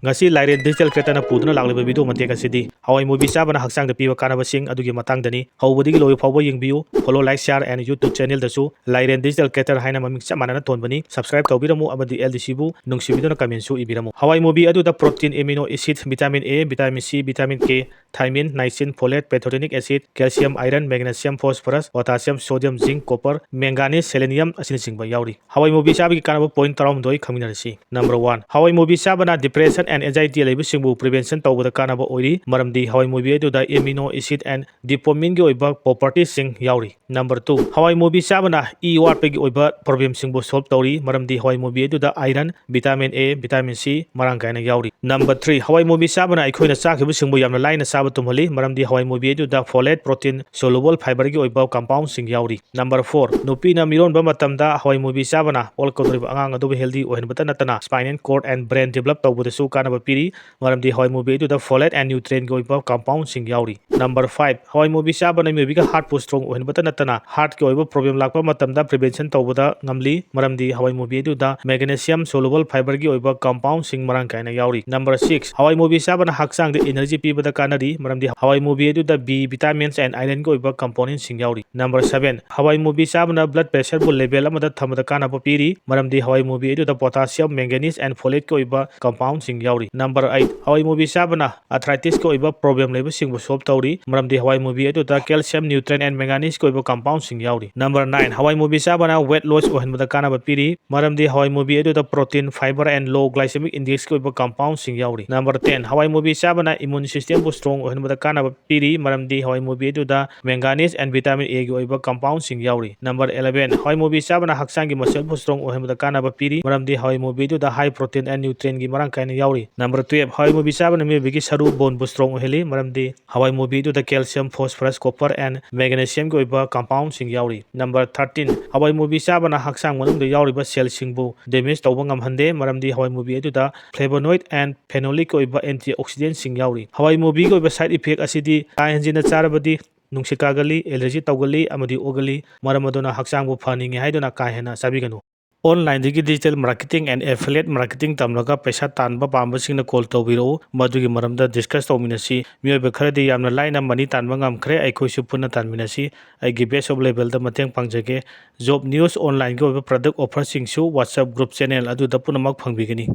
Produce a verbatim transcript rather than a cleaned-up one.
ꯉꯁꯤ ꯂꯥꯏꯔꯦꯟ Digital Creatorꯅ ꯄꯨꯗꯨꯅ ꯂꯥꯛꯂꯤꯕ video ꯃꯇꯦꯛ ꯑꯁꯤꯗꯤ ꯍꯋꯥꯏ ꯃꯨꯕꯤ ꯆꯥꯕꯅ ꯍꯛꯆꯥꯡꯗ ꯄꯤꯕ ꯀꯥꯟꯅꯕꯁꯤꯡ ꯑꯗꯨꯒꯤ ꯃꯇꯥꯡꯗꯅꯤ꯫ ꯍꯧꯕꯗꯒꯤ ꯂꯣꯏꯕ ꯐꯥꯎꯕ ꯌꯦꯡꯕꯤꯌꯨ꯫ Follow, like, share and YouTube channelꯗꯁꯨ ꯂꯥꯏꯔꯦꯟ Digital Creator ꯍꯥꯏꯅ ꯃꯃꯤꯡ ꯆꯞ ꯃꯥꯟꯅꯅ ꯊꯣꯟꯕꯅꯤ꯫ Subscribe ꯇꯧꯕꯤꯔꯝꯃꯨ ꯑꯃꯗꯤ L D Cꯕꯨ ꯅꯨꯡꯁꯤꯕꯤꯗꯨꯅ commentꯁꯨ ꯏꯕꯤꯔꯝꯃꯨ꯫ ꯍꯋꯥꯏ ꯃꯨꯕꯤ ꯑꯗꯨꯗ protein, amino acid, vitamin A, vitamin C, vitamin K, thiamine, niacin, folate, pantothenic acid, calcium, iron, magnesium, phosphorus, potassium, sodium, zinc, copper, manganese, selenium ꯑꯁꯤꯅꯆꯤꯡꯕ ꯌꯥꯎꯔꯤ꯫ ꯍꯋꯥꯏ ꯃꯨꯕꯤ ꯆꯥꯕꯒꯤ ꯀꯥꯟꯅꯕ point ꯇꯔꯥꯍꯨꯝꯗꯣꯏ ꯈꯪꯃꯤꯟꯅꯔꯁꯤ꯫ Number one, ꯍꯋꯥꯏ ꯃꯨꯕꯤ ꯆꯥꯕꯅ depression and anxiety ꯂꯩꯕꯁꯤꯡꯕꯨ prevention ꯇꯧꯕꯗ ꯀꯥꯟꯅꯕ ꯑꯣꯏꯔꯤ, ꯃꯔꯝꯗꯤ ꯍꯋꯥꯏ ꯃꯨꯕꯤ ꯑꯗꯨꯗ amino acid and dopamineꯒꯤ ꯑꯣꯏꯕ propertiesꯁꯤꯡ ꯌꯥꯎꯔꯤ꯫ Number two, ꯍꯋꯥꯏ ꯃꯨꯕꯤ ꯆꯥꯕꯅ ꯏ ꯋꯥꯠꯄꯒꯤ ꯑꯣꯏꯕ problemꯁꯤꯡꯕꯨ solve ꯇꯧꯔꯤ, ꯃꯔꯝꯗꯤ ꯍꯋꯥꯏ ꯃꯨꯕꯤ ꯑꯗꯨꯗ iron, vitamin A, vitamin C ꯃꯔꯥꯡ ꯀꯥꯏꯅ ꯌꯥꯎꯔꯤ꯫ Number three, ꯍꯋꯥꯏ ꯃꯨꯕꯤ ꯆꯥꯕꯅ ꯑꯩꯈꯣꯏꯅ ꯆꯥꯈꯤꯕꯁꯤꯡꯕꯨ ꯌꯥꯝꯅ ꯂꯥꯏꯅ ꯆꯥꯕ ꯇꯨꯝꯍꯜꯂꯤ, ꯃꯔꯝꯗꯤ ꯍꯋꯥꯏ ꯃꯨꯕꯤ ꯑꯗꯨꯗ folate, protein, soluble fiberꯒꯤ ꯑꯣꯏꯕ compoundꯁꯤꯡ ꯌꯥꯎꯔꯤ꯫ Number four, ꯅꯨꯄꯤꯅ ꯃꯤꯔꯣꯟꯕ ꯃꯇꯝꯗ ꯍꯋꯥꯏ ꯃꯨꯕꯤ ꯆꯥꯕꯅ ꯄꯣꯛꯂꯛꯀꯗꯧꯔꯤꯕ ꯑꯉꯥꯡ ꯑꯗꯨꯕꯨ healthy ꯑꯣꯏꯍꯟꯕꯇ ꯅꯠꯇꯅ spinal cord and brain develop ꯇꯧꯕꯗꯁꯨ ꯀꯥꯟꯅꯕ ꯄꯤꯔꯤ, ꯃꯔꯝꯗꯤ ꯍꯋꯥꯏ ꯃꯨꯕꯤ ꯑꯗꯨꯗ folate and nutrientꯒꯤ ꯑꯣꯏꯕ compoundꯁꯤꯡ ꯌꯥꯎꯔꯤ꯫ Number five, ꯍꯋꯥꯏ ꯃꯨꯕꯤ ꯆꯥꯕꯅ ꯃꯤꯑꯣꯏꯕꯒꯤ heartꯄꯨ strong ꯑꯣꯏꯍꯟꯕꯇ ꯅꯠꯇꯅ heartꯀꯤ ꯑꯣꯏꯕ problem ꯂꯥꯛꯄ ꯃꯇꯝꯗ prevention ꯇꯧꯕꯗ ꯉꯝꯂꯤ, ꯃꯔꯝꯗꯤ ꯍꯋꯥꯏ ꯃꯨꯕꯤ ꯑꯗꯨꯗ magnesium soluble fiberꯒꯤ ꯑꯣꯏꯕ compoundꯁꯤꯡ ꯃꯔꯥꯡ ꯀꯥꯏꯅ ꯌꯥꯎꯔꯤ꯫ Number six, ꯍꯋꯥꯏ ꯃꯨꯕꯤ ꯆꯥꯕꯅ ꯍꯛꯆꯥꯡꯗ energy ꯄꯤꯕꯗ ꯀꯥꯟꯅꯔꯤ, ꯃꯔꯝꯗꯤ ꯍꯋꯥꯏ ꯃꯨꯕꯤ ꯑꯗꯨꯗ B vitamins and ironꯒꯤ ꯑꯣꯏꯕ componentꯁꯤꯡ ꯌꯥꯎꯔꯤ꯫ Number seven, ꯍꯋꯥꯏ ꯃꯨꯕꯤ ꯆꯥꯕꯅ blood pressureꯕꯨ level ꯑꯃꯗ ꯊꯝꯕꯗ ꯀꯥꯟꯅꯕ ꯄꯤꯔꯤ, ꯃꯔꯝꯗꯤ ꯍꯋꯥꯏ ꯃꯨꯕꯤ ꯑꯗꯨꯗ potassium, manganese and folateꯀꯤ ꯑꯣꯏꯕ compoundꯁꯤꯡ ꯌꯥꯎꯔꯤ꯫ Number eight, ꯍꯋꯥꯏ ꯃꯨꯕꯤ ꯆꯥꯕꯅ arthritisꯀꯤ ꯑꯣꯏꯕ problem ꯂꯩꯕꯁꯤꯡꯕꯨ solve ꯇꯧꯔꯤ, ꯃꯔꯝꯗꯤ ꯍꯋꯥꯏ ꯃꯨꯕꯤ ꯑꯗꯨꯗ calcium, nutrient and manganeseꯀꯤ ꯑꯣꯏꯕ compoundꯁꯤꯡ ꯌꯥꯎꯔꯤ꯫ Number nine, ꯍꯋꯥꯏ ꯃꯨꯕꯤ ꯆꯥꯕꯅ weight loss ꯑꯣꯏꯍꯟꯕꯗ ꯀꯥꯟꯅꯕ ꯄꯤꯔꯤ, ꯃꯔꯝꯗꯤ ꯍꯋꯥꯏ ꯃꯨꯕꯤ ꯑꯗꯨꯗ protein, fiber and low glycemic indexꯀꯤ ꯑꯣꯏꯕ compoundꯁꯤꯡ ꯌꯥꯎꯔꯤ꯫ Number ten, ꯍꯋꯥꯏ ꯃꯨꯕꯤ ꯆꯥꯕꯅ immune systemꯕꯨ strong ꯑꯣꯏꯍꯟꯕꯗ ꯀꯥꯟꯅꯕ ꯄꯤꯔꯤ, ꯃꯔꯝꯗꯤ ꯍꯋꯥꯏ ꯃꯨꯕꯤ ꯑꯗꯨꯗ manganese and vitamin Aꯒꯤ ꯑꯣꯏꯕ compoundꯁꯤꯡ ꯌꯥꯎꯔꯤ꯫ Number eleven, ꯍꯋꯥꯏ ꯃꯨꯕꯤ ꯆꯥꯕꯅ ꯍꯛꯆꯥꯡꯒꯤ muscleꯕꯨ strong ꯑꯣꯏꯍꯟꯕꯗ ꯀꯥꯟꯅꯕ ꯄꯤꯔꯤ, ꯃꯔꯝꯗꯤ ꯍꯋꯥꯏ ꯃꯨꯕꯤ ꯑꯗꯨꯗ high protein and nutrientꯒꯤ ꯃꯔꯥꯡ ꯀꯥꯏꯅ ꯌꯥꯎꯔꯤ꯫ Number twelve, ꯍꯋꯥꯏ ꯃꯨꯕꯤ ꯆꯥꯕꯅ ꯃꯤꯑꯣꯏꯕꯒꯤ ꯁꯔꯨ boneꯕꯨ strong ꯑꯣꯏꯍꯜꯂꯤ, ꯃꯔꯝꯗꯤ ꯍꯋꯥꯏ ꯃꯨꯕꯤ ꯑꯗꯨꯗ calcium, phosphorus, copper and magnesiumꯒꯤ ꯑꯣꯏꯕ compoundꯁꯤꯡ ꯌꯥꯎꯔꯤ꯫ Number thirteen, ꯍꯋꯥꯏ ꯃꯨꯕꯤ ꯆꯥꯕꯅ ꯍꯛꯆꯥꯡ ꯃꯅꯨꯡꯗ ꯌꯥꯎꯔꯤꯕ cellꯁꯤꯡꯕꯨ damage ꯇꯧꯕ ꯉꯝꯍꯟꯗꯦ, ꯃꯔꯝꯗꯤ ꯍꯋꯥꯏ ꯃꯨꯕꯤ ꯑꯗꯨꯗ flavonoid and phenolic ꯑꯣꯏꯕ antioxidantꯁꯤꯡ ꯌꯥꯎꯔꯤ꯫ ꯍꯋꯥꯏ ꯃꯨꯕꯤꯒꯤ ꯑꯣꯏꯕ side effect ꯑꯁꯤꯗꯤ ꯀꯥ ꯍꯦꯟꯖꯤꯟꯅ ꯆꯥꯔꯕꯗꯤ ꯅꯨꯡꯁꯤꯠ ꯀꯥꯒꯜꯂꯤ, allergy ꯇꯧꯒꯜꯂꯤ ꯑꯃꯗꯤ ꯑꯣꯒꯜꯂꯤ꯫ ꯃꯔꯝ ꯑꯗꯨꯅ ꯍꯛꯆꯥꯡꯕꯨ ꯐꯍꯟꯅꯤꯡꯉꯦ ꯍꯥꯏꯗꯨꯅ ꯀꯥ ꯍꯦꯟꯅ ꯆꯥꯕꯤꯒꯅꯨ꯫ Online ꯗꯒꯤ digital marketing and affiliate marketing ꯇꯝꯂꯒ ꯄꯩꯁꯥ ꯇꯥꯟꯕ ꯄꯥꯝꯕꯁꯤꯡꯅ call ꯇꯧꯕꯤꯔꯛꯎ꯫ ꯃꯗꯨꯒꯤ ꯃꯔꯝꯗ discuss ꯇꯧꯃꯤꯟꯅꯁꯤ꯫ ꯃꯤꯑꯣꯏꯕ ꯈꯔꯗꯤ ꯌꯥꯝꯅ ꯂꯥꯏꯅ money ꯇꯥꯟꯕ ꯉꯝꯈ꯭ꯔꯦ, ꯑꯩꯈꯣꯏꯁꯨ ꯄꯨꯟꯅ ꯇꯥꯟꯃꯤꯟꯅꯁꯤ꯫ ꯑꯩꯒꯤ best of level ꯗ ꯃꯇꯦꯡ ꯄꯥꯡꯖꯒꯦ꯫ Job news, online ꯒꯤ ꯑꯣꯏꯕ product offer ꯁꯤꯡꯁꯨ WhatsApp group channel ꯑꯗꯨꯗ ꯄꯨꯝꯅꯃꯛ ꯐꯪꯕꯤꯒꯅꯤ꯫